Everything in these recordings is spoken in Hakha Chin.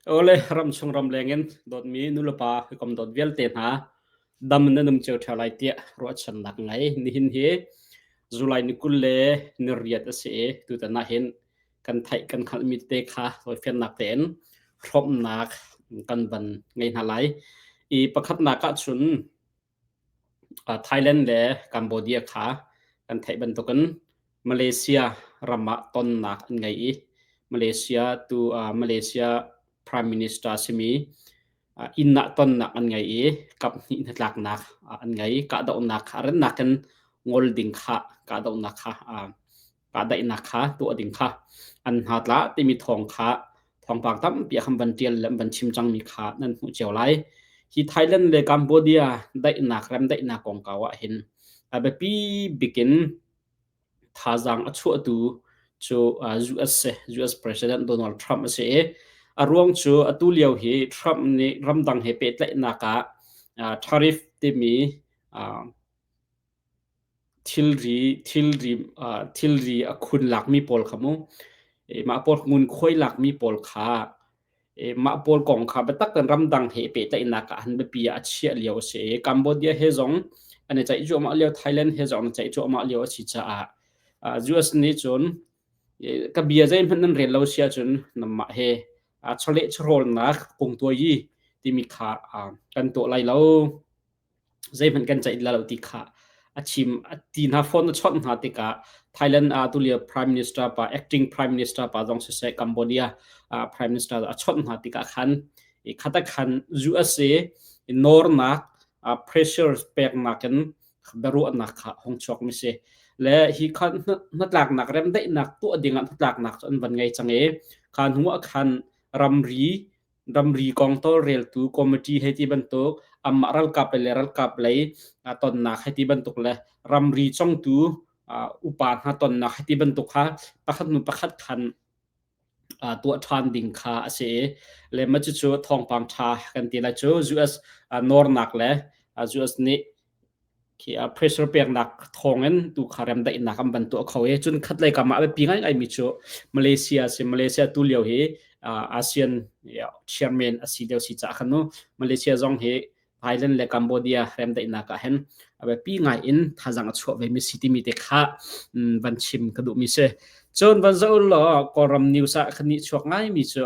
Awle ramchung ramleng in dawtmi nulepa hawikom dawt vialte hna dam in nan um cio ṭheo lai tiah ruahchannak ngei. Nihin hi July ni 20 le ni riat a si i tutan ah hin kan theih kan hngalhmi tete kha tawifiannak tein hrawmhnak kan van ngei hna lai. I pakhatnak ahcun Thailand le Cambodia kha kan theih bantukin Malaysia ram ah tonnak an ngei i Malaysia tu Malaysia Prime Minister simi inn ah tonnak an ngei i kaphnih hnatlaknak an ngei. Kahdohnak kha a rannak in ngol ding kha kahdohnak kha kahdaihnak kha tuah ding kha an hna tla timi thawng kha thawngpang tampi a kan van tial le van chim cangmi kha nan hmuh cio lai. Hi Thailand le Cambodia daihnak remdaihnak kongkau ah hin a biapi bikin thazaang a chuahtu cu US si US President Donald Trump a si i a ruang cu atu lio hi Trump nih ramdang he pehtlaihnak ah tariff timi Thilri thilri thilri a khun lakmi pawl kha mu mah pawl ngunkhuai lakmi pawl kha mah pawl kong kha biatak tein ramdang he pehtlaihnak ah han biapi ah a chiah lio a si i Cambodia he zong an i ceih cuahmah lio Thailand he zong an i ceih cuahmah lio a si caah US nih cun ka bia zeihmanh nan rel lo si ahcun nanmah he chawleh chawhrawlnak kungtuai timi kha kan tuah lai lo. Zeihmanh kan ceih lo ti kha a chim. A ti hna phone a chawnh hna tikah Thailand ah tulio Prime Minister pa acting Prime Minister pa zong siseh Cambodia Prime Minister a chawnh hna tikah khan khata khan USA nawrnak pressure peknak in biaruahnak kha hong chuak mi si. Le hi kha hnatlaknak remdaihnak tuah dingah hnatlaknak cu an van ngei cang i kha hnu ah khan ramri ramri kong tawlreltu committee hei ti bantuk amah ralkap le ralkap lei tonnak hei ti bantuk le ramri congtu upa hna tonnak hei ti bantuk kha pakhat hnu pakhat khan tuah ṭhan ding kha a si i le mah cucu thawngpang ṭha kan ti lai cu US nawrnak le US nih Khi pressure peknak thawngin tu kha remdaihnak an van tuah kho i cun khatlei kam ah a biapi ngaingaimi cu Malaysia si Malaysia tu lio hi ASEAN chairman a si lio si caah khan mu Malaysia zong hi Thailand le Cambodia remdaihnak ah hin a biapi ngai in thazaang a chuah ve mi si timi te kha van chim ka duh mi si. Cun van zoh law Kawlram news ah kan nih chuak ngai mi cu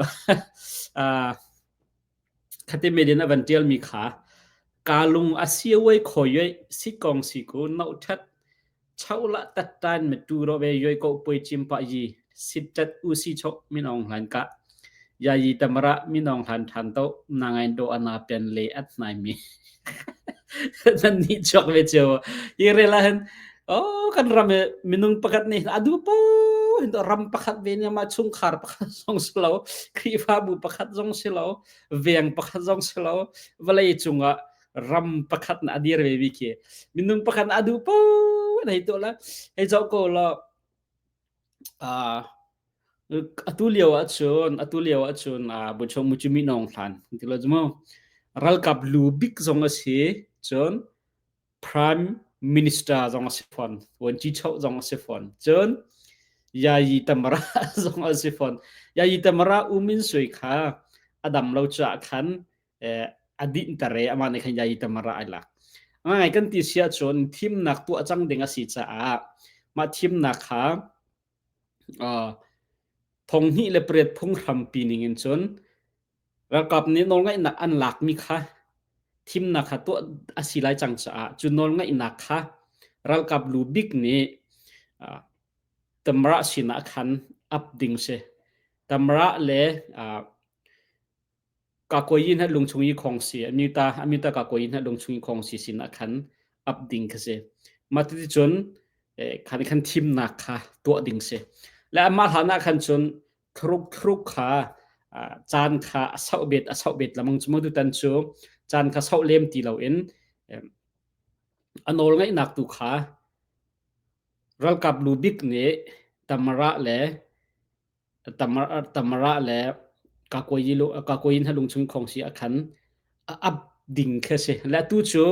Khati medin a van ṭialmi kha kaa lung a siawei khawi sikong si ku nohthat cholah tattan metu ro ve yoi ko pui chim pa yi sittat u si chok minong hlan ka ya yi tamara minong hlan than to nangain do ana pen le at nai mi nan ni chok ve cheu hi rela hen oh kan ram minung pakhat nih adu po ram pakhat ve ne ma chungkhar pakhat zong si lo Khrihfabu pakhat zong si lo veng pakhat zong si lo vawlei cungah ram pakhat na adir ve bi khi minung pakhat na adu po hei to la hei zoh ko lo atu lio ahcun atu lio ahcun buchung muchimi nong hlan ti lo mu ralkap lu bik zong a si cun Prime Minister zong a si fawn, vuanci-choh zong a si fawn. Cun Yayi Tamara zong a si fawn. Yayi Tamara U Min Sui kha a dam lo caah khan eh, a dinhter i amah nih khan Yayi Tamara ai lak. Ngai kan ti si ahcun thimnak tuah cang ding a si caah mah thimnak kha uh, thong hnih le pariat phunghrampi ning in cun Ralkap nih nawlngeihnak an lakmi kha thimnak kha tuah a si lai cang caah cu nawlngeihnak kha ralkap lu bik nih Tamra sinah khan ap ding si. Tamra le Kakoyin he lungchung i khong si Amita Amita Kakoyin he lungchung i khong si sinah khan ap ding kha si. Mah ti cun khan khan thimnak kha tuah ding si. Le amah hlan ah khan cun thluruk thluruk kha caan kha a sauh bet a sauh bet lamang cu tutan cu caan kha sauh lem ti loin a nawl ngeihnak tu kha ralkap lu bik nih Tamara le Tamara Tamara le Kakoyin ha lungchung khong si a khan a ap ding kha si le tu cu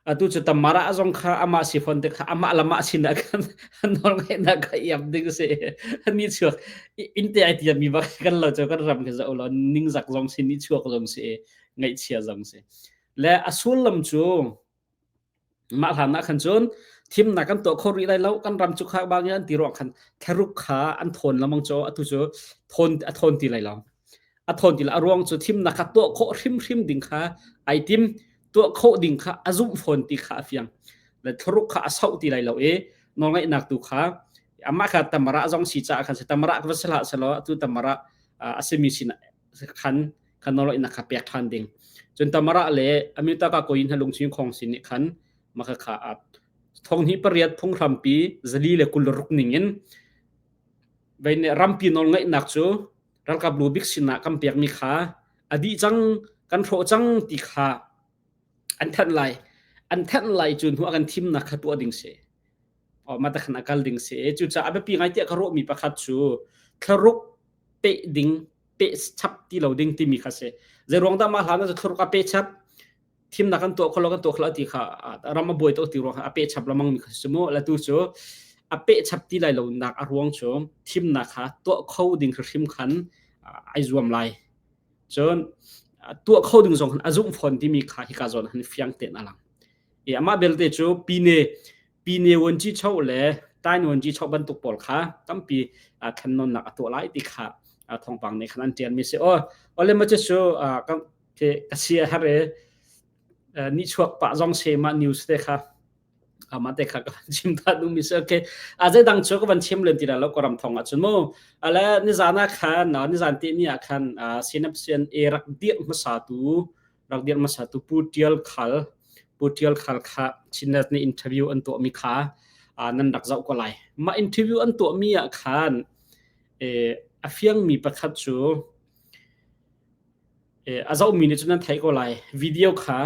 Atu cu Tamara zong kha amah si fawn te kha amah lamah sin ah khan nawlngeihnak kha iam ding si. Ni chuak inn te ai tiami bak kan lo cu kan ram khi zoh law ningzak zong si ni chuak zong si ngaihchia zong si. Le a sullam cu Mah hlan ah khan cun thimnak kan tuah kho rih lai lo kan ram cu kha bang in an ti ruang khan thlaruk kha an thawn lengmang cu atu cu thawn a thawn ti lai lo a thawn ti lai a ruang cu thimnak kha tuah khawh hrimhrim ding kha ai tim tuah khawh ding kha a zumh fawn ti kha a fiang le thlaruk kha a sauh ti lai lo i nawlngaihnak tu kha amah kha tamara zong si caah khan si tamara ka va si hlah selaw atu tamara a simi sin khan kha nawlngeihnak kha pek ṭhan ding. Cun Tamara le Amyotaka koin hna lungching khong sin nih khan maka kha a thonghnih pariat phunghrampi 426 ning in veine rampi nawlngeihnak cu ralkap lu bik sinah kan pekmi kha a dih cang kan hrawh cang ti kha an thanh lai an thanh lai cu hnu a kan thimnak kha tuah ding si mata khan a kal ding si cucaah a biapi ngai tiah ka ruahmi pakhat cu thlaruk peh ding peh chap ti lo ding timi kha si zei ruang dah mah hlan ah thlaruk a peh chap thimnak kan tuah kholo kan tuah kholo ti kha ram a buai to ti ruang a peh chap lamang mi kha si mu la tu cu a peh chap ti lai lo nak a ruang cu thimnak kha tuah kho ding hrim khan ai zuam lai cun tuah kho ding zong a zumh fawn timi kha hika zawn han fiang ten a lang i amah belte cu pine pine wanci cho le tain wanci cho bantuk pawl kha tampi thlennawnnak a tuah lai ti kha thawngpang nih khan an ṭial mi si aw ole ma cu ka ka sia har e ni chuak pah zong se ma news te kha ama te kha ka van chim ta du mi se okay a zei dang chu ka van chim len ti la lo koram thong ah chun mu ale ni zana khan ni zan ti ni ah khan synapsian e rak dir hmasa tu rak dir hmasa tu Pu Tial Khal Pu Tial Khal kha Chinnet nih interview an tuah mi kha nan rak zoh ko lai mah interview an tuah mi ah khan a fiang mi pakhat cu a zoh mi nih cun nan theih ko lai video kha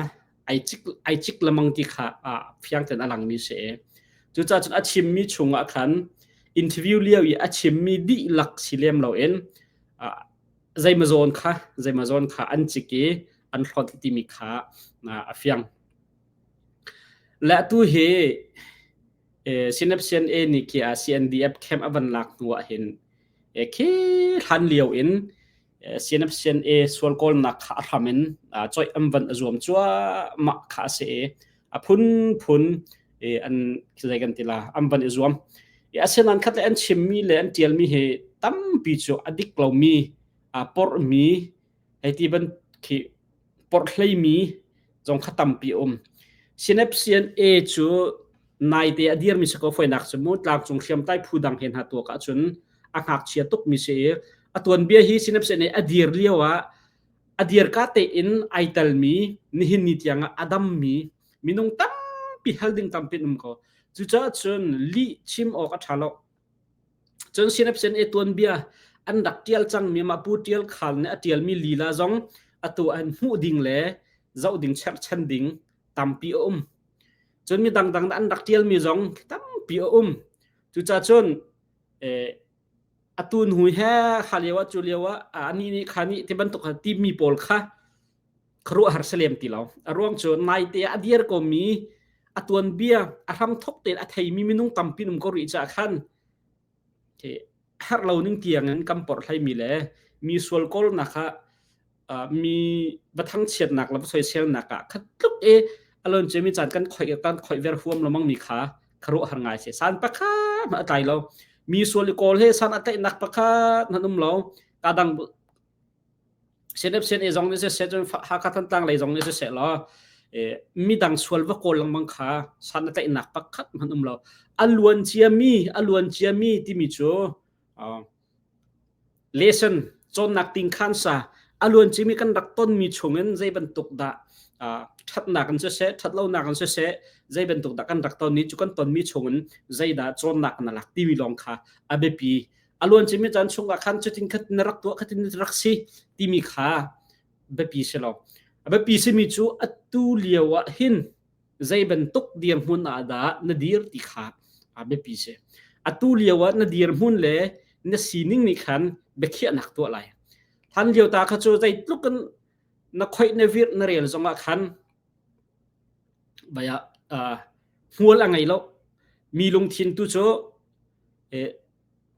ai cik ai cik lemang ti kha fiang ten a lang mi si cucaah cun a chim mi chung ah khan interview lio i a chim mi dihlak si lem lo in zeimazawn kha zeimazawn kha an cik i an hlawt timi kha a fiang. Le atu hi Synapsian A nih khi CNDF camp a van lak hnu ah hin khi hlan lio in Synapsian A sual kawlnak kha a hram in coih an van a zuam cuahmah kha a si i a phunphun an zei kan ti la an van i zuam. Asinain khat le an chimmi le an ṭialmi hi tampi cu a dik lomi, aa porhmi, hei ti ban khi porhleimi zong kha tampi a um. Synapsian A cu naite a dirmi si ko foinak cu mu tlangcung hriamtlai phu dang he hna tuak ahcun a ngakchia tukmi si i a tuanbia hi Synapsian A a dir lio ah a dir ka tein ai telmi nihin ni tiang ah a dammi minung tampi hal ding tampi an um ko. Cucaah cun lih chim awk a ṭha lo. Cun Synapsian A tuanbia an rak ṭial cangmi mah Pu Ṭial Khal nih a ṭialmi lila zong atu an hmuh ding le zoh ding cherhchan ding tampi a um. Cun mi dangdang an rak ṭialmi zong tampi a um. Cucaah cun eh, atu hnu he kha lio ah cu lio ah anih nih kha nih ti bantuk timi pawl kha khuaruahhar si lem ti lo. A ruang cu naite ah a dir komi a tuanbia a hramthok tein a theimi minung tampi um ko rih caah khan herh lo ning tiang in kan porhlaimi le mi sual kawlnak ah mi va thangchiatnak le va soiselnak ah khat tluk i a lon mi caan kan khoih kan khoih ver huam lomang mi kha kharuahhar ngai si san pakhat a tlai lo mi sual i kawl he san a tlaihnak pakhat nan um lo ka dang CNF CNA zong nih siseh cun Hakha Thantlang lei zong nih siseh law midang sual va kawl lengmang kha san a tlaihnak pakhat hmanh um lo. A luan ciami a luan ciami timi cu lesson cawnnak ting khan sa a luan ciami kan rak tonmi chungin zei bantuk dah ṭhatnak in siseh ṭhatlonak in siseh zei bantuk dah kan rak ton i cu kan tonmi chungin zeidah cawnnak na lak timi lawng kha a biapi a luan cimi caan chungah khan cutin khat na rak tuah khatin na rak si timi kha biapi si lo a biapi simi cu atu lio ah hin zei bantuk dirhmun ah dah na dir ti kha a biapi si atu lio ah na dirhmun le na sining nih khan biakhiahnak tuah lai hlan lio ta kha cu zeitluk in na khoih na virh na rel zongah khan baya. Hmual a ngei lo. Mi lungthin tu cu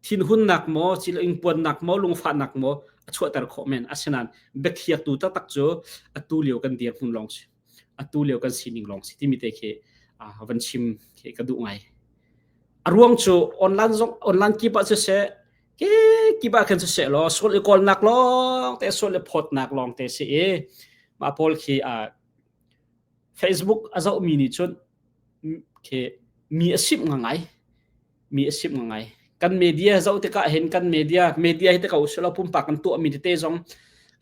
thinhunnak maw, silo ingpuannak maw, lungfahnak maw a chuahter khawh men. Asinain biakhiaktu taktak cu atu lio kan dirhmun lawng si. Atu lio kan sining lawng si timi te khi van chim khi ka duh ngai. A ruang cu online zong online kip ah siseh ke kip ah khan siseh law sual i kawlnak lawng te sual i phawtnak lawng te si i mah pawl khi Facebook a zohmi nih cun khi mi a simh ngai mi a simh ngai. Kan media zoh tikah hin kan media media hi te ko usih law pumpak kan tuahmi tete zong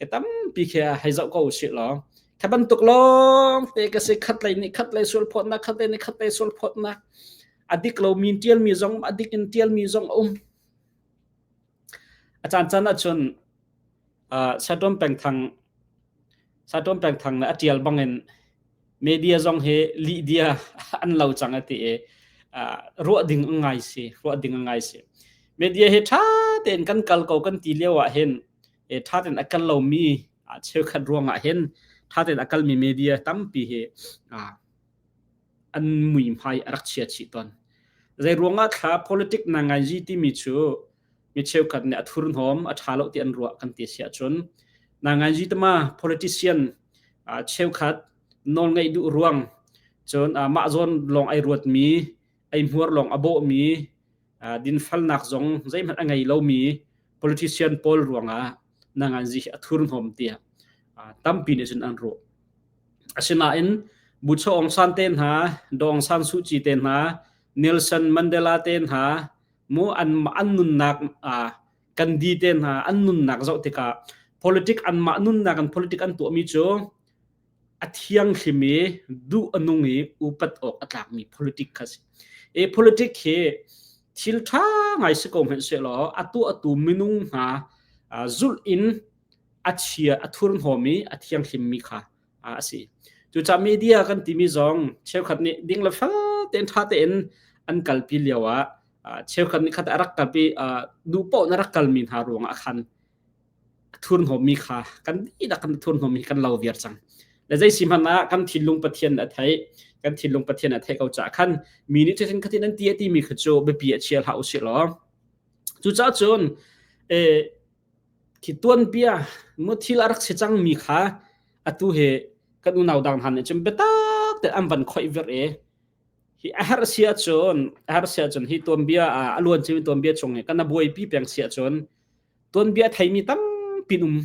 ke tampi khi hei zoh ko usih law kha bantuk lawng te ka si khat lei nih khat lei sual phawtnak khat lei nih khat lei sual phawtnak a dik lomi in tialmi zong a dik in tialmi zong a um. A caan caan ahcun uh, Satom Pengthang Satom Pengthang le a tial bangin media zong hi lihdia an lo cang a ti i uh, ruah ding a ngai si ruah ding a ngai si media hi ṭha tein kan kal ko kan ti lio ah hin e ṭha tein a kal lomi cheukhat ruangah hin ṭha tein a kalmi media tampi hi uh, an muihmai a rak chia chih tawn. Zei ruangah thla politic na ngai zi timi cu mi cheukhat nih a thurhnawm a ṭha lo ti an ruah kan ti si ahcun na ngai zi tama politician cheukhat nawl ngeih duh ruang cun mah zawn lawng ai ruatmi ei hmuar lawng a bawhmi dinfalnak zong zeihmanh a ngei lomi politician pawl ruangah na ngan zi hi a thurhnawm tiah tampi nih cun an ruah. Asinain Bucho Aung San te hna, Daw Aung San Suu Kyi te hna, Nelson Mandela te hna mu an an nunnak Gandhi te hna an nunnak zoh tikah politic anmah nunnak an politic an tuahmi cu a thianghlim i duh a nung i upat awk a tlakmi politic kha si. E politic hi thil ṭha ngai si ko hmanh sehlaw a tuahtu minung hna zulh in a chia a thurhnawm i a thianghlimmi kha a si. Cucaah media kan timi zong cheukhat nih ding le fel tein ṭha tein an kalpi lio ah cheukhat nih khat a rak kalpi duh paoh na rak kalmi hna ruangah khan a thurhnawmmi kha kan dihlak kan thurhnawmmi kan lo viar cang. Le zei si hmanh ah kan thinlung Pathian a theih kan thinlung Pathian a theih ko caah khan mi nih cutin khatin an ti a timi kha cu biapi a chia hlah usih law cucaah cun eh khi tuanbia mu thil a rak si cangmi kha atu he kan unau dang hna nih cun biatak te an van khoih vir i hi a herh si ahcun a herh si ahcun hi tuanbia a luan cimi tuanbia chung hi kan a buaipi peng si ahcun tuanbia theimi tampi um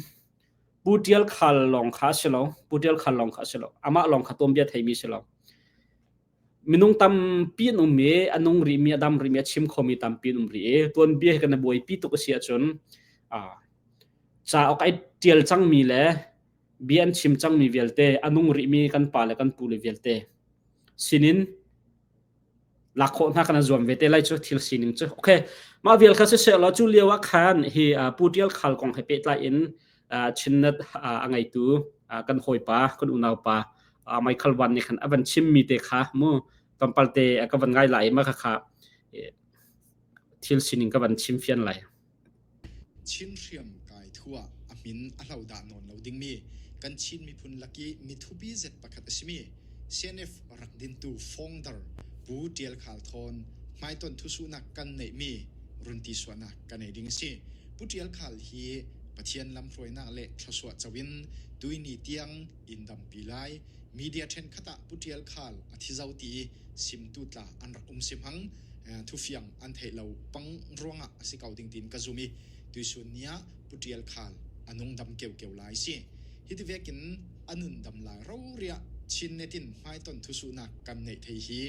Pu Tial Khal lawng kha a si lo Pu Tial Khal lawng kha a si lo amah lawng kha tuanbia theimi si lo minung tampi an um i a nung rihmi a dam rihmi a chim khomi tampi an um rih i tuanbia hi kan i buaipi tuk a si ahcun cauk ai ṭial cangmi le bia an chim cangmi vialte a nung rihmi kan pa le kan pu le vialte sinin lak khawh hna kan zuam ve te lai cu thil sining cu okay mah vial kha siseh law cu lio ah khan hi Pu Tial Khal kong he pehtlai in Chinnet a ngeitu kan hawipa kan unaupa Michael Van nih khan a van chimmi te kha mu tlawmpal te ka van ngai lai ma kha kha thil sining ka van chim fian lai. Chin hriam kai thua a min a hlo dah nawn lo dingmi kan Chin miphun laki mithupi zet pakhat a simi CNF rak dintu founder Pu Tial Khal Thawn hmaiton thusuhnak kan neihmi runti suahnak kan ei ding a si. Pu Tial Khal hi Pathian lamhruainak le thluasuah co in tuini tiang in dampi lai. Media ṭhenkhat ah Pu Ṭial Khal a thi zau ti i simtu tla an rak um si hmang thufiang an theih lo pang ruangah a si ko ding tiin ka zum i tuisun ni ah Pu Ṭial Khal a nung dam keukeu lai si. Hiti vekin a nun dam lai roriah Chin net in hmaiton thusuhnak kan neih thei hi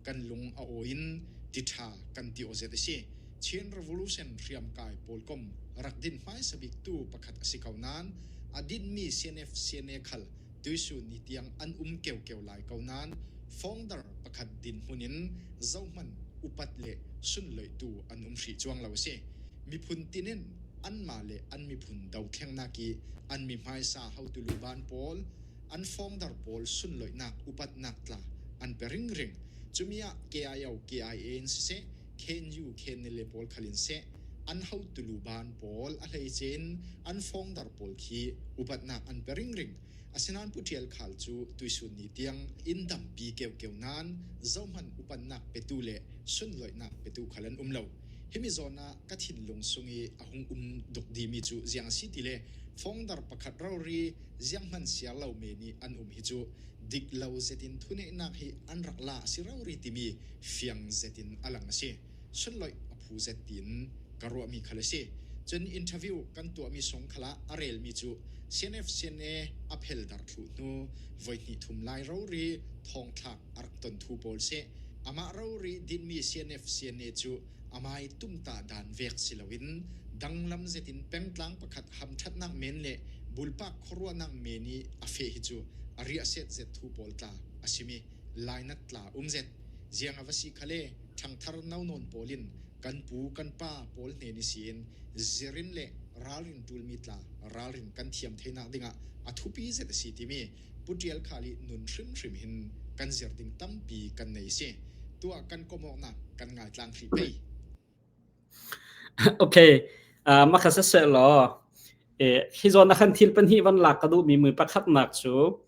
kan lung a aw in ti ṭha kan ti awzet a si. Chin Revolution hriamkai pawl kom rak din hmaisa bik tu pakhat a si ko nain a dinmi CNF CNA khal tuisun ni tiang an um keukeu lai ko nain founder pakhat dinhmun in zohman upat le sunloihtu an um hrih cuang lo a si. Miphun tin in anmah le an miphun dothlengnak i an mi hmaisa hotu luban pawl an founder pawl sunloihnak upatnak tla an pe ringring. Cumi ah KIO KIA in siseh KNU KNLA pawl khal in seh. an hotuluban pawl a hleice in an fawngdar pawl khi upatnak an pe ringring. Asinain Pu Ṭial Khal cu tuisun ni tiang inn dampi keukeu nain zohhmanh upatnak petu le sunlawihnak petu khal an um lo. Himi zawn ah ka thinlung sung i a hung um duk dimi cu ziang a si ti le fawngdar pakhat rori zianghmanh siar lo men i an um hi cu dik lo zet in thuneihnak hi an rak la a si rori timi fiang zet in a lang a si. Sunloih a phu zet tiin ka ruahmi khal a si. Cun interview kan tuahmi sung khal ah a relmi cu CNF CNA a pheldar thlu hnu voihnih thum lai rori thongthlak a rak ton thu pawl si. Amah rori dinmi CNF CNA cu amai tumtah dan vek si loin danglam zetin pengtlang pakhat hamṭhatnak men le bulpak khuaruahnak men i a feh hi cu a riah set zet thu pawl tla a simi lainat tla um zet. Ziang a va si khale ṭhangthar nonawn pawl in kan pu kan pa pawl hnen i siin zirin le ralrin ṭulmi tla ralrin kan thiam theinak dingah a thupi zet a si timi Pu Ṭial Khal i nun hrimhrim hin kan zir ding tampi kan nei si. Tuah kan komawknak kan ngaitlang hrih pei. Okay, uh, maka siseh law, eh, hi zawn ah khan thil pahnih van lak ka duhmi mui pakhatnak cu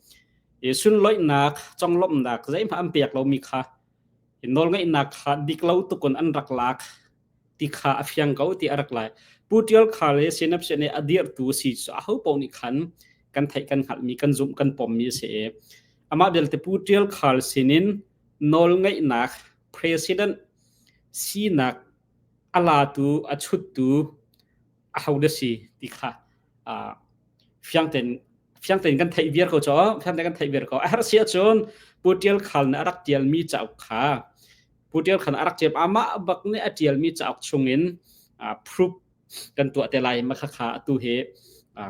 i sunloihnak, conglawmhnak zeihmah an pek lomi kha i nawlngeihnak kha dik lo tukun an rak lak ti kha a fiang ko ti a rak lai. Pu Ṭial Khar le Sinapsian i a dirhtu si cu aho paoh nih khan kan theih kan hngalhmi kan zumh kan pommi a si i amah belte Pu Ṭial Khar sinin nawlngeihnak president sinak a latu a chuttu aho dah si ti kha fiang tein fiang tein kan theih viar ko cu fiang tein kan theih viar ko a herh si ahcun Pu Ṭial Khal nih a rak ṭialmi cauk kha Pu Ṭial Khal a rak ṭial amah bak nih a ṭialmi cauk chungin proof kan tuah te lai ma kha kha atu hi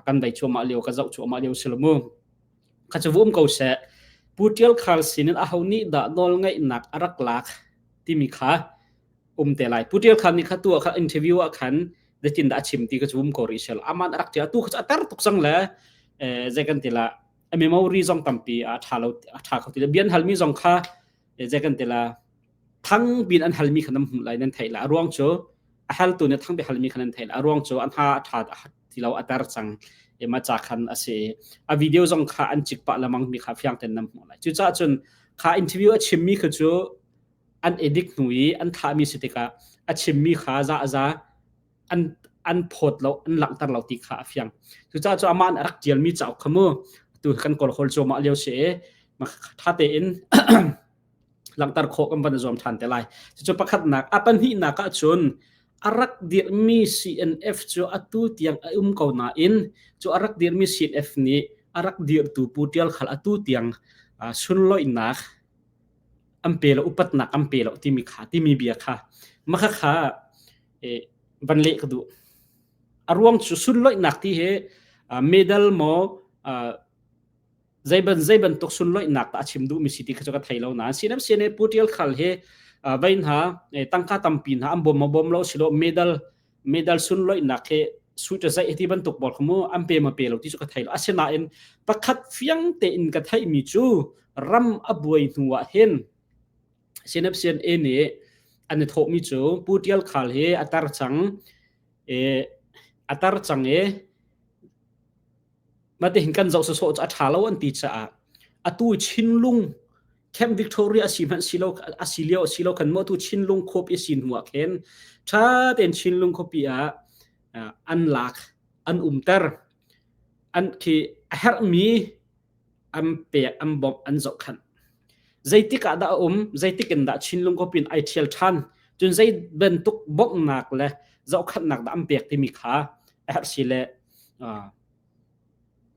kan bei cuahmah lio ka zoh cuahmah lio si lo mu kha cu um ko seh Pu Ṭial Khal sinin aho nih dah nawlngeihnak a rak lak timi kha um te lai Pu Ṭial Khal nih kha tu ah kha interview ah khan zeitin dah a chim ti ka cu um ko rih sel aman a rak ṭial tu kha cu a tar tuk cang le zei kan ti la a memory zong tampi a ṭha lo a ṭha kho ti le bian halmi zong kha zei kan ti la thang bin an halmi kha nan hmuh lai nan theih la a ruang cu a haltu nih thang bi halmi kha nan theih la a ruang cu an ha a ṭha ti lo a tar cang ema ca khan a si a video zong kha an cik pah lamang mi kha fiang ten nan hmuh lai cucaah cun kha interview a chimmi kha cu an edit hnu i an thahmi si tikah a chimmi kha za a za an an phawt lo an langhter lo ti kha a fiang cucaah cu amah nih a rak ṭialmi cauk kha mu tu kan kawl hawl cuahmah lio si i ṭha tein langhter khawh kan van i zuam ṭhan te lai cucu pakhatnak a pahnihnak ah cun a rak dirhmi CNF cu atu tiang a um ko nain cu a rak dirhmi CNF nih a rak dirhtu Pu Ṭial Khal atu tiang sunloihnak an pe lo upatnak an pe lo timi kha timi bia kha maka kha van leh ka duh a ruang cu sunloihnak ti hi medal maw zei ban zei bantuk sunloihnak ta a chim duh mi si ti kha cu ka thei lo nain sinam siane Pu Tial Khal hi vein ha tangka tampi hna an bawm ma bawm lo silo medal medal sunloihnak hi suit zai ti bantuk bol khamu an pe ma pe lo ti cu ka thei lo asinain pakhat fiang tein ka theih mi cu ram a buai hnu ah hin CNF CNA nih an i thawh mi cu Pu Tial Khal hi a tar cang e a tar cang e mate hin kan zoh sawsawh cu a ṭha lo an ti caah atu Chinlung Camp Victoria a si hmanh si lo a si lio a si lo khan maw tu Chinlung khuapi a si hnu ah khin ṭha tein Chinlung khuapi ah an lak an umter an khi a herhmi an pek an bawmh an zohkhanh zeitik ah dah a um zeitik in dah Chinlung khuapi in ai ṭhial ṭhan cun zei bantuk bawmhnak le zohkhanhnak dah an pek timi kha a herh si le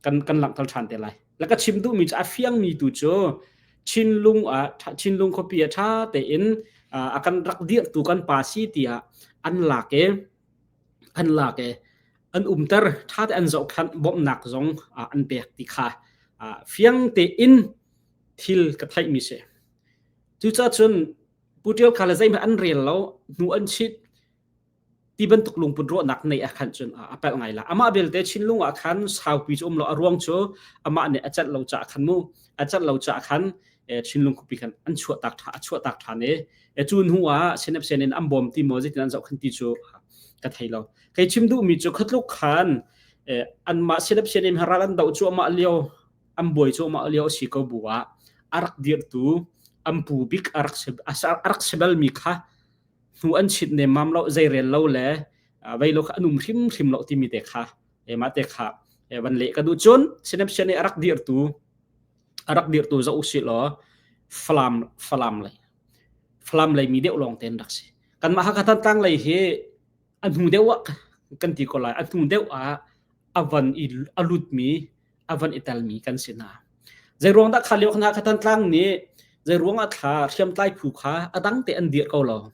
kan kan langhter ṭhan te lai. La ka chim duhmi cu a fiangmi tu cu Chinlung ah Chinlung khuapi ah ṭha tein a kan rak dirhtu kan pa si tiah an lak i an lak i an umter ṭha te an zohkhanh bawmhnak zong an pek ti kha fiang tein thil ka theihmi si. Cucaah cun Pu Ṭial Kha le zeihmanh an rel lo hnu an chit ti bantuk lungput ruahnak neih ah khan cun a palh ngai la amah belte Chinlung ah khan saupi cu um lo a ruang cu amah nih a celh lo caah khan mu a celh lo caah khan Chinlung khuapi khan an chuahtak tha a chuahtak than i cu hnu ah senep sen in an bawm ti maw zeitin an zoh khan ti cu. Ka thei lo. Kei chim duhmi cu khatluk khan anmah CNF CNM ral an doh cuahmah lio an buai cuahmah lio a si ko bu ah a rak dirhtu an pu bik a rak si a rak si balmi kha hnu an chit nemmam lo zeirel lo le vei lo kha an um hrimhrim lo timi te kha mah te kha van leh ka duh. Cun CNF CNA a rak dirhtu a rak dirhtu zoh usih law Falam Falam lei Falam lei mi deuh lawng te an rak si. Kanmah Hakha Thantlang lei hi a hnu deuh ah kan ti ko lai, a hnu deuh ah a van i a lutmi a van i telmi kan si hna. Zei ruang dah kha lio khan Hakha Thantlang nih zei ruang ah thla hriamtlai phu kha a dang te an dir ko lo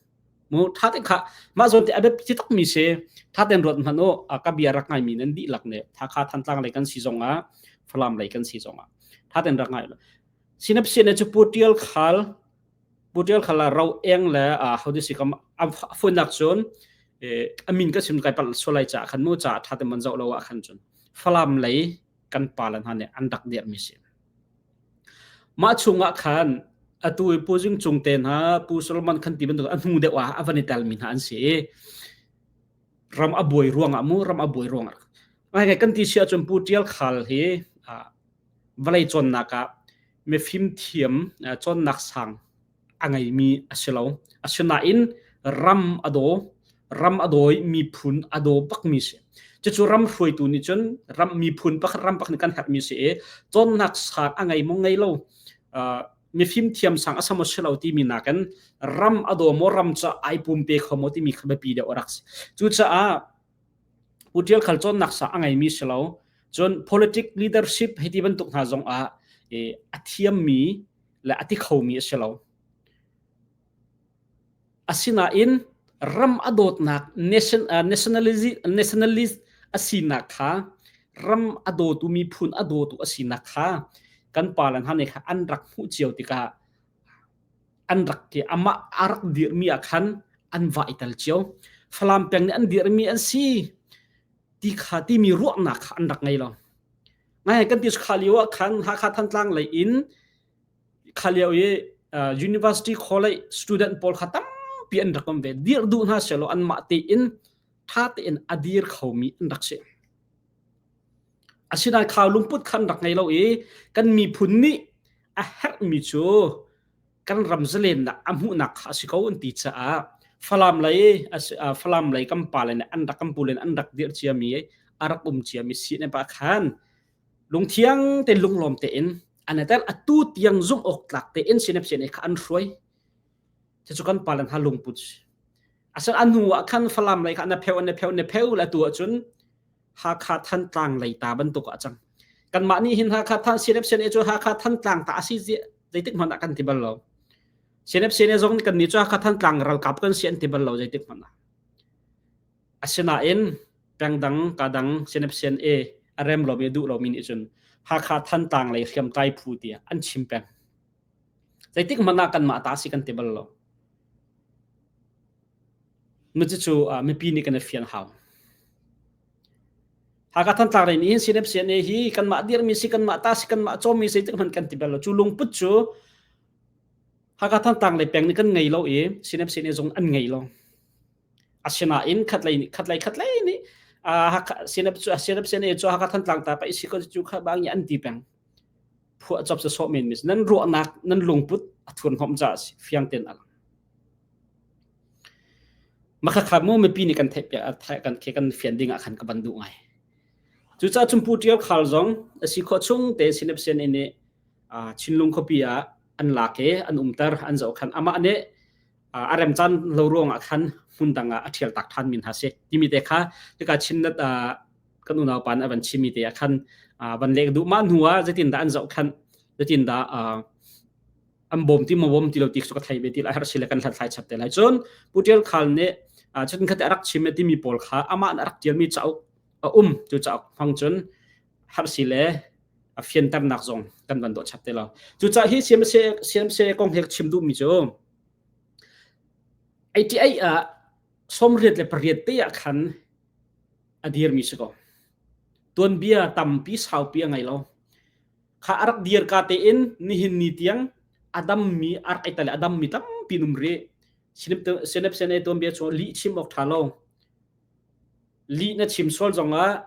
mu? Tha te kha mah zawn te a biapi takmi si, tha ten ruat hmanh u. Ka bia rak ngaimi nan dihlak nih Hakha Thantlang lei kan si zong ah, Falam lei kan si zong ah, tha ten rak ngai. Sinapsin cu Pu Tial Khal, Pu Tial Khal ro eng le how do si kam a funnak cun a min ka sim kai pal solai cha khan mu cha tha te man zo lo ah khan cun Falam lei kan pa lan han an rak dir mi si. Mah chungah khan atu i Pu Zing Cung te hna, Pu Solomon khan ti bantuk a hnu deuh ah a van i tel mi hna an si. Ram a buai ruangah mu, ram a buai ruangah ngai kan ti si ahcun Pu Tial Khal hi vawlei cawnnak ah mifim thiam, cawnnak sang a ngeimi a si lo. Asinain ram a daw, ram a dawi, miphun a daw bakmi si. Cucu ram hruaitu nih cun ram miphun pakhat ram pakhat nih kan herhmi si i cawnnak sang a ngei maw ngei lo, mifim thiam sang a sam si lo timi nakin ram a daw maw, ram ca ai pumpe kho maw timi kha biapi deuh a rak si. Cucaah Pu Tial Khal cawnnak sang a ngeimi si lo. Cun politic leadership hei ti bantuk hna zong ah a thiammi le a ti khomi a si lo. Asinain ram a dawtnak nation, uh, nationalist, nationalist a sinak kha, ram a dawtu, miphun a dawtu a sinak kha kan pa le hna nih kha an rak hmuh cio tikah an rak ti amah a rak dirmi ah khan an va i tel cio. Falam peng nih an dirmi an si ti kha timi ruahnak kha an rak ngei lo. Ngai kan ti kha lio ah khan Hakha Thantlang lei in kha lio i university college student pawl kha tampi an rak um ve. Dir duh hna selaw anmah tein tha tein a dir khomi an rak si. Asinain kha lungput khan rak ngei lo i kan miphun nih a herhmi cu kan ram zalennak a hmuhnak kha a si ko an ti caah Falam lei Falam lei kan pa le nih an rak kan pu le an rak dirh ciami, a rak um ciami si ne pa khan lungthiang te lunglawm tein an tel. Atu tiang zumh awk tlak tein sinep sian kha an hruai. Cucu kan pa le hna lungput. Asal an hnu ah khan Falam lei kha na pheu na pheu na pheu la tu ahcun Hakha Thantlang lei ta bantuk ah cang. Kanmah nih hin Hakha Than CNF CNA cu Hakha Thantlang ta a si zeitik hmanh ah kan ti bal lo. CNF CNA zong kan nih cu Hakha Thantlang ralkap kan si an ti bal lo zeitik hmanh ah. Asinain pengdang kadang CNF CNA a rem lomi duh lomi nih cun Hakha Thantlang lei hriamtlai phu tiah an chim peng. Zeitik hmanh ah kanmah ta si kan ti bal lo. Cucu mipi nih kan i fian hau. Hakha Thantlang lei nih hin CNF CNA hi kanmah dirmi si, kanmah ta si, kanmah cawmmi si tik hmanh kan ti bal lo. Cu lungput cu Hakha Thantlang lei peng nih kan ngei lo i CNF CNA zong an ngei lo. Asinain khatlei nih khatlei khatlei nih Hakha CNF cu CNF CNA cu Hakha Thantlang ta pa isi ko cu kha bang an ti peng. Phuah cop sa sawh men mis nan ruahnak nan lungput a thurhnawm ca si fiang ten a lang. Makhakha mu mipi nih kan theih piak kan kan fian ding ah khan ka ban duh ngai. Cucaah cun Pu Tial Khal zong a si khawh chung te Sinep Sian nih Chinlung khuapi ah an lak i an umter, an zoh khan amah nih a rem caan lo ruang ah khan hmun dang ah a ṭhial tak ṭhan mi hna si timi te kha hika Chinnet kan unau pa nih a van chimmi te ah khan van lek duh. Mah hnu ah zeitindah an zoh khan, zeitindah an bawm ti maw bawm ti lo ti cu ka thei ve ti lai, har si le kan hlathlai chap te lai. Cun Pu Tial Khal nih cun khat a rak chim timi pawl kha amah nih a rak tialmi cauk a um. Cu cauk hmang cun har si le a fianternak zong kan van dawh chap te lo. Cucaah hi CMC CMC kong he chim duhmi cu 88 ah 88 te ah khan a dirmi si ko. Tuanbia tampi saupi a ngei lo. Kha a rak dir ka tein nihin ni tiang a dammi a rak i tel a dammi tampi num rih. Sinep sen tuanbia cu lih chim awk ṭha lo. Lih na chim sual zongah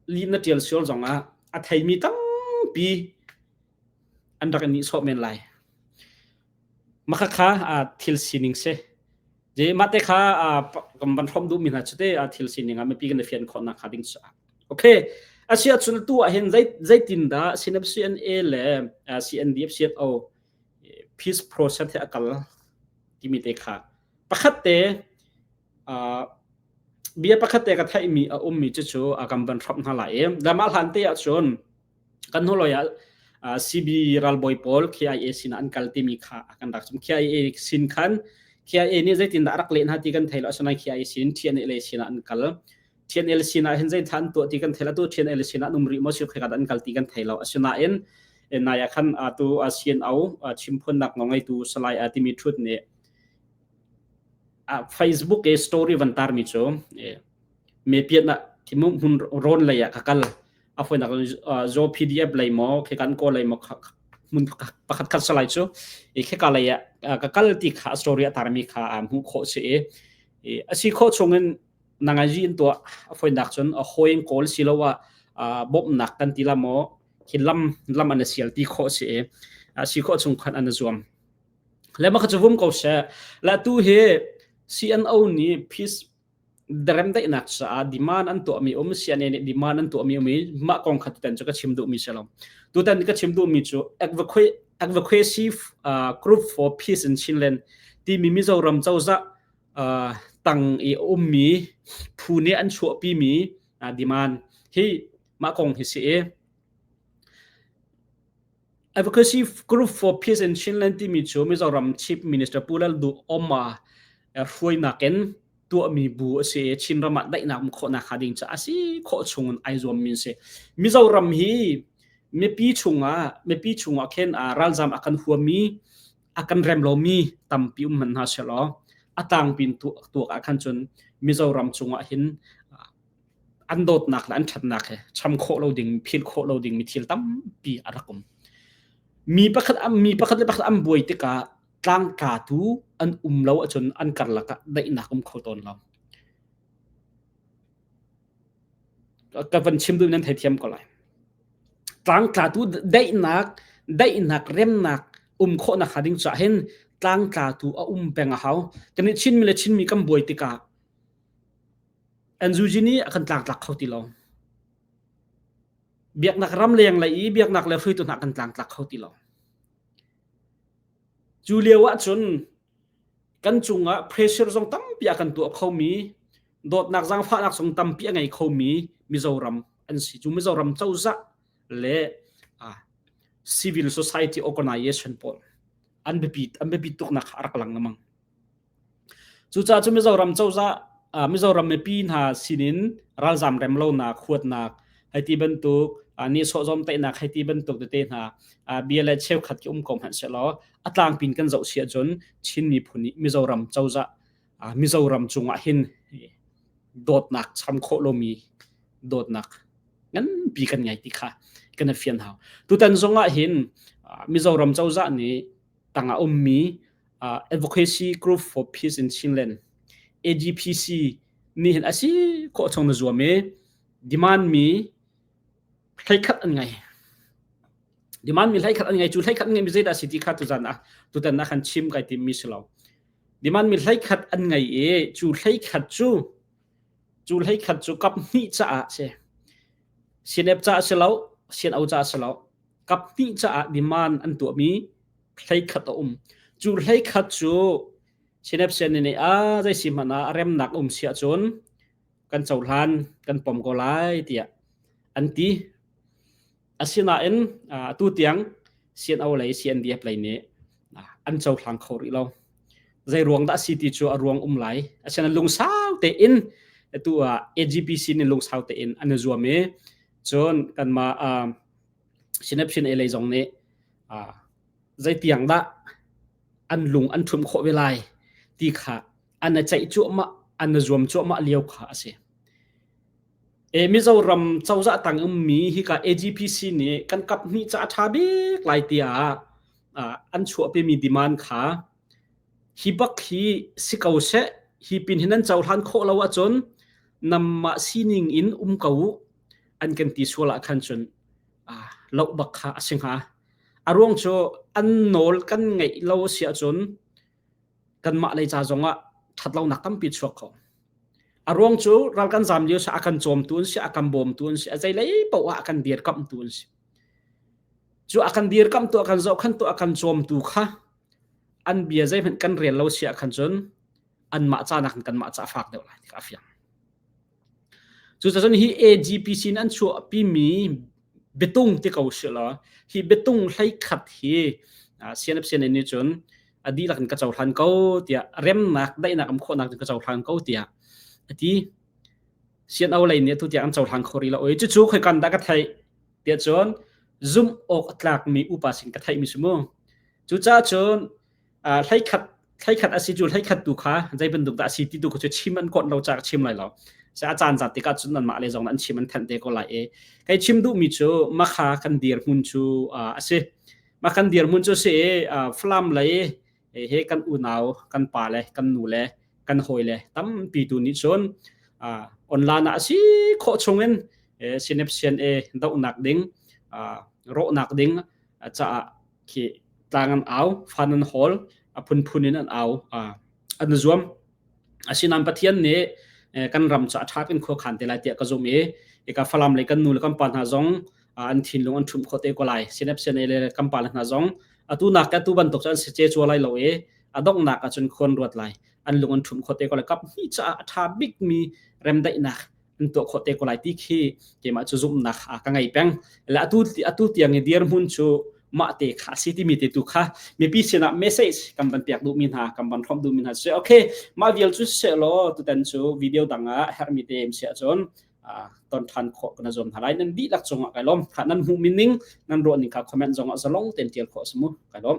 lih na ṭial sual zongah a theimi tampi an rak in nihsawh men lai. Makhakha thil sining si. Je mah te kha kan van hrawm duhmi hna cu te thil sining ah mipi kan i fian khawh nak hnga ding cu. Okay. Asi ahcun tu ah hin zeitin dah CNF CNA le CNDF CNO peace process he a kal timi te kha pakhat te bia pakhat te ka theihmi a ummi cu cu a kan van hrawm hna lai i mah hlan te ahcun kan hnulei ah CB ralbawi pawl KIA sin ah an kal timi kha a kan rak chim. KIA sin khan KIA nih zeitindah a rak leh hna ti kan thei lo asinain KIA sin TNLA sin ah an kal. TNL sin ah hin zeitha an tuah ti kan thei lo tu TNL sin ah an um rih maw si khika an kal ti kan thei lo asinain nai ah khan atu CNO chimphunnak ngeitu Salai timi thut nih Facebook e story van tarmi cu me piat ah hmun rawn lei ah ka kal a foinak zo PDF lei maw khi kan ko lei maw hmun pakhat khat salai cu i khika lei ah ka kal ti kha story a tarmi kha a hmuh khawh si i a si khawh chungin nangai in tuah a foinak cun a hoing kawl si lo ah bawmhnak kan ti la maw khi lam lam an sial ti khawh si i a si khawh chung khan an zuam le ma kha chu vum ko se la tu hi CNO nih peace remdaihnak caah demand an tuahmi um CNA nih demand an tuahmi um i mah kong kha tutan cu ka chim duhmi si lo. Tutan ka chim duhmi cu Advocacy Group for Peace in Chinland timi Mizoram cozah tang i ummi phu nih an chuahpimi demand hi mah kong hi si i Advocacy Group for Peace in Chinland timi cu Mizoram Chief Minister Pu Lal Duh Oma hruainak in tuahmi bu a si i Chinram ah daihnak um khawhnak hnga ding caah a si khawh chung in ai zuammi an si. Mizoram hi mipi chungah mipi chungah khin ralzam a kan huami a kan rem lomi tampi um hmanh hna sehlaw a tlangpi in tuak ah khan cun Mizoram chungah hin an dawtnak le an ṭhatnak he cham khawh lo ding philh khawh lo ding mi thil tampi a rak um. Mi pakhat mi pakhat le pakhat an buai tikah tlangtlatu an um lo ahcun an karlak ah daihnak um kho tawn lo. Ka van chim duh nan theithiam ko lai. Tlangtlatu daihnak daihnak remnak um khawhnak hnga ding caah hin tlangtlatu a um peng a hau. Kan nih Chinmi le Chinmi kan buai tikah NUG nih a kan tlangtlak kho ti lo. Biaknak ramleng lei i biaknak le hruaitu hna kan tlangtlak kho ti lo. Cu lio ahcun kan cungah pressure zong tampi a kan tuah khomi, dawtnak zaangfahnak zong tampi a ngei khomi Mizoram an si. Cu Mizoram cozah le civil society organization pawl an biapit an biapit tuknak kha a rak lang lengmang. Cucaah cu Mizoram cozah Mizoram mipi hna sinin ralzam remlonak, huatnak, hei ti bantuk nihsawh zawmtaihnak hei ti bantuk tete hna bia le cheukhat khi um ko hmanh sehlaw a tlangpi in kan zoh si ahcun Chin miphun nih Mizoram cozah Mizoram cungah hin dawtnak cham khawh lomi dawtnak nganpi kan ngei ti kha kan i fian hau. Tutan zongah hin Mizoram cozah nih tangah ummi Advocacy Group for Peace in Chinland AGPC nih hin a si khawh chung na zuam i demand mi hleikhat an ngei. Demand mi hleikhat an ngei cu hleikhat an ngei mi zeidah si ti kha tuzan ah tutan ah khan chim kai tim mi si lo. Demand mi hleikhat an ngei i cu hleikhat cu cu hleikhat cu kap hnih caah si. CNF caah si lo, CNO caah si lo. Kap hnih caah demand an tuahmi hleikhat a um. Cu hleikhat cu Sinepsian nih a zei si hmanh ah a remnak um si ahcun kan cohlan kan pom ko lai tiah an ti. Asinain atu tiang CNO lei CNDF lei nih an cohlang kho rih lo. Zei ruang dah si ti cu a ruang um lai. Asinain lungsau tein atu ah AGPC nih lungsau tein an i zuam i cun kanmah Sinepsian lei zong nih zeitiang dah an lung an ṭhumh khawh ve lai ti kha an i ceih cuahmah, an i zuam cuahmah lio kha a si. E, Mizoram cozah tang ummi hika AGPC nih kan kap hnih ca a ṭha bik lai tiah an chuahpimi demand kha hi bak hi si ko seh, hi pin hi nan cohlan khawh lo ahcun. Namah sining in um ko u an kan ti sual ah khan cun loh bak kha a si hnga. A ruang cu an nawl kan ngeih lo si ahcun kanmah lei ca zongah ṭhatlonak tampi chuak kho. A ruang cu ral kan zaam lio si a kan cawmtu an si, a kan bawmtu an si, a zeilei paoh ah a kan dirkamhtu an si. Cu a kan dirkamhtu, a kan zohkhantu, a kan cawmtu kha an bia zeihmanh kan rel lo si ah khan cun anmah ca nakin kanmah ca a fak deuh lai ti kha a fiang. Cucaah hi AGPC in an chuahpimi biatung ti ko sih law hi biatung hleikhat hi CNF-CNA nih cun a dihlak in ka cohlan ko tiah remnak daihnak um khawhnak ka cohlan ko tiah a ti. CNO lei nih atu tiang an cohlang kho rih lo. Oi cucu khoikan dah ka theih tiah cun zumh awk a tlakmi upa sin ka theihmi si mu. Cucaah cun hleikhat hleikhat a si cu hleikhat tu kha zei bantuk dah a si ti tu kha cu chim an kawt lo ca ka chim lai lo se a caan zat tikah cun anmah le zong an chim an thanh te ko lai i kei chim duhmi cu makha kan dirhmun cu a si ma kan dirhmun cu si i Falam lei he kan unau kan pa le kan nu le kan hawi le tampi tu nih cun online ah a si khawh chungin sinep sian e dohnak ding rawhnak ding caah khi tlang an au, fan an hawl, a phunphun in an au, an zuam. Asinain Pathian nih kan ram cu a ṭha in khua khan te lai tiah ka zumh i ika Falam lei kan nu le kan pa hna zong an thinlung an ṭhumh khawh te ko lai. Sinep sian le kan pa le hna zong atu nak atu bantuk cu an si ce chua lai lo i a donghnak ahcun khuan ruat lai. An lung an ṭhumh khawh te ko lai. Kap hnih caah a ṭha bikmi remdaihnak an tuah khawh te ko lai ti khi keimah cu zumhnak ka ngei peng. Le atu atu tiang i dirhmun cu mah te kha si timi te tu kha mipi sinah message kan van pek duhmi hna kan van hrawmh duhmi hna si okay mah vial cu seh law tutan cu video dang ah herhmi te si ahcun ton than khawh kana zuam hna lai nan dihlak cungah kai lawm kha nan hmuh mi ning nan ruah ning kha comment zong ah zalong ten tial khawh simu kai lawm.